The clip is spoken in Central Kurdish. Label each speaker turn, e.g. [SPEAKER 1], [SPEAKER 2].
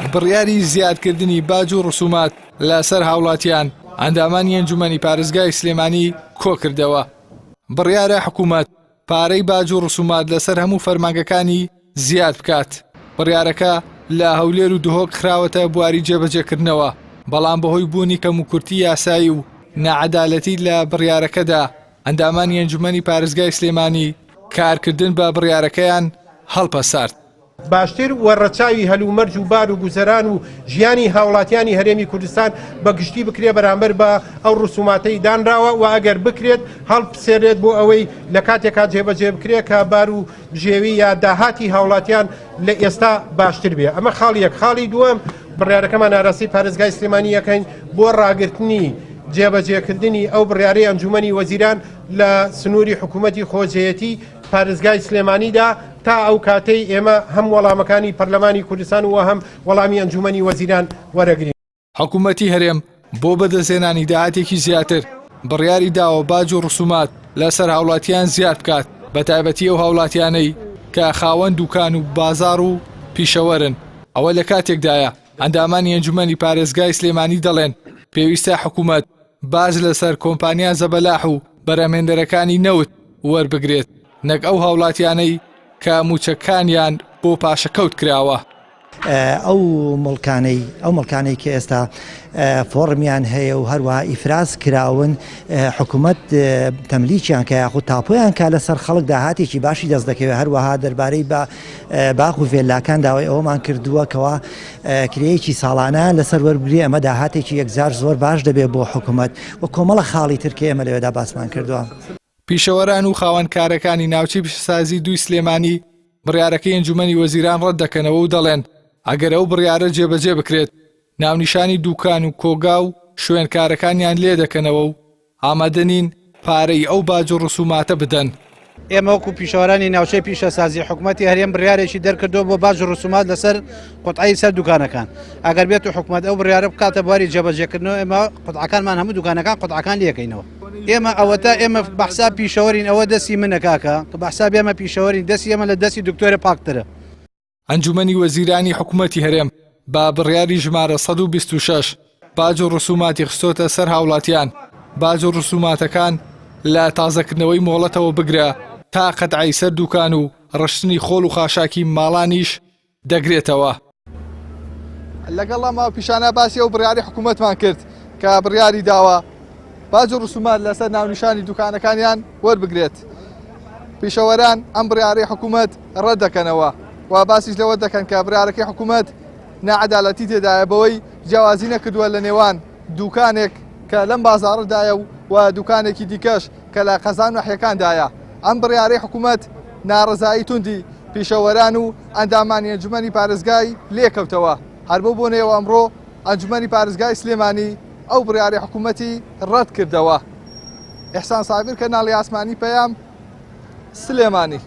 [SPEAKER 1] بڕیاری زیادکردنی باج و ڕسومات لەسەر هاوڵاتیان ئەندامانی ئەنجومەنی پارێزگای سلێمانی کۆکردەوە. بڕیارە حکومەت پارەی باج و ڕسومات لەسەر هەموو فەرمانگەکانی زیاد بکات. بڕیارەکە لە هەولێر و دهۆک خراوەتە بواری جێبەجێکردنەوە، بەڵام بەهۆی بوونی کەموکورتی یاسایی و ناعەدالەتی لە بڕیارەکەدا، ئەندامانی ئەنجومەنی پارێزگای سلێمانی کارکردن بە بڕیارەکەیان هەڵپەسارد.
[SPEAKER 2] باشتر و ڕەچاوی هەلومەرج و بار و گوزەران و ژیانی هاوڵاتیانی هەرێمی کوردستان بە گشتی بکرێت بەرامبەر بە ئەو ڕسوماتەی دانراوە و ئەگەر بکرێت هەڵپسێرێت بۆ ئەوەی لە کاتێکا جێبەجێ بکرێت کە بار و بژێوی یا داهاتی هاوڵاتیان لە ئێستا باشتر بێ. ئەمە خاڵی یەک. خاڵی دووەم، بڕیارەکەمان ئاراستەی پارێزگای سلێمانی یەکەین بۆ ڕاگرتنی جێبەجێکردنی ئەو بڕیارەی ئەنجومەنی وەزیران لە سنووری حکوومەتی خۆجێیەتی پارێزگای سلێمانیدا تا ئەو کاتەی ئێمە هەم وەڵامەکانی پەرلەمانی کوردستان و هەم وەڵامی ئەنجومەنی وەزیران وەرەگرین.
[SPEAKER 1] حکومەتی هەرێم بۆ بەدەستهێنانی داهاتێکی زیاتر بڕیاری داوە باج و ڕسومات لەسەر هاوڵاتیان زیاد بکات، بەتایبەتی ئەو هاوڵاتیانەی کە خاوەن دوکان و بازاڕ و پیشەوەرن، ئەوە لە کاتێکدایە ئەندامانی ئەنجومەنی پارێزگای سلێمانی دەڵێن پێویستە حکومەت باج لەسەر کۆمپانیا زەبەلاح و بەرهەمهێنەرەکانی نەوت وەربگرێت نەک ئەو هاوڵاتیانەی کە مووچەکانیان بۆ پاشەکەوت کراوە.
[SPEAKER 3] ئەو موڵکانەی ئەو موڵکانەی کە ئێستا فۆڕمیان هەیە و هەروەها ئیفراز کراون حکوومەت تەملیکیان کە یاخود تاپۆیان کا لەسەر خەڵک داهاتێکی باشی دەست دەکەوێت هەروەها دەربارەی بە باخ و ڤێلاکان داوای ئەوەمان کردووە کەوا کرێیەکی ساڵانە لەسەر وەربگرێ ئەمە داهاتێکی یەکجار زۆر باش دەبێت بۆ حکوومەت و کۆمەڵە خاڵی تر کە ئێمە لەوێدا باسمان کردووە.
[SPEAKER 1] پیشەوەران و خاوەن کارەکانی ناوچەی پیشەسازی دووی سلێمانی بڕیارەکەی ئەنجومەنی وەزیران ڕەتدەکەنەوە و دەڵێن، ئەگەر ئەو بڕیارە جێبەجێ بکرێت، ناونیشانی دوکان و کۆگا و شوێنکارەکانیان لێدەکەنەوە و ئامادە نین پارەی ئەو باج و ڕسوماتە بدەن.
[SPEAKER 4] ئێمە وەکو پیشەوەرانی ناوچەی پیشەسازی حکومەتی هەرێم بڕیارێکی دەرکردووە بۆ باج و ڕسومات لەسەر قوتعەی سەر دوکانەکان ئەگەر بێت و حکومەت ئەو بڕیارە بکاتە بواری جێبەجێکردنەوە ئێمە قوتعەکانمان هەموو دوکانەکان قوتعەکان لێکەینەوە ئێمە ئەوەتا ئێمە بەحساب پیشەوەرین ئەوە دەستی منە کاکە کە بەحساب ئێمە پیشەوەرین دەستی ئێمە لە دەستی دکتۆرە پاکترە.
[SPEAKER 1] ئەنجومەنی وەزیرانی حکومەتی هەرێم بە بڕیاری ژمارە 126 باج و ڕسوماتی خستۆتە سەر هاوڵاتیان، باج و ڕسوماتەکان لە تازەکردنەوەی مۆڵەتەوە بگرە تا قەتعەی سەر دوکان و ڕشتنی خۆڵ و خاشاکی ماڵانیش دەگرێتەوە. لەگەڵ ئەم پیشانە باسی ئەو بڕیاری حکوومەتمان کرد کە بڕیاری داوە باج و ڕسومات لەسەر ناونیشانی دوکانەکانیان وەربگرێت. پیشەوەران ئەم بڕیارەی حکوومەت ڕەت دەکەنەوە و باسیش لەوە دەکەن کە بڕیارەکەی حکوومەت ناعەدالەتی تێدایە بەوەی جیاوازی نەکردووە لە نێوان دوکانێک کە لەم بازاڕەدایە و و دوکانێکی دیکەش کە لە قەزا و ناحیەکاندایە. ئەم بڕیارەی حکوومەت ناڕەزایی توندی پیشەوەران و ئەندامانی ئەنجومەنی پارێزگای لێکەوتەوە، هەر بەو بۆنەیەوە ئەمڕۆ ئەنجومەنی پارێزگای سلێمانی ئەو بڕیارەی حکومەتی ڕەتکردەوە. ئیحسان سابیر، کەناڵی ئاسمانی پەیام، سلێمانی.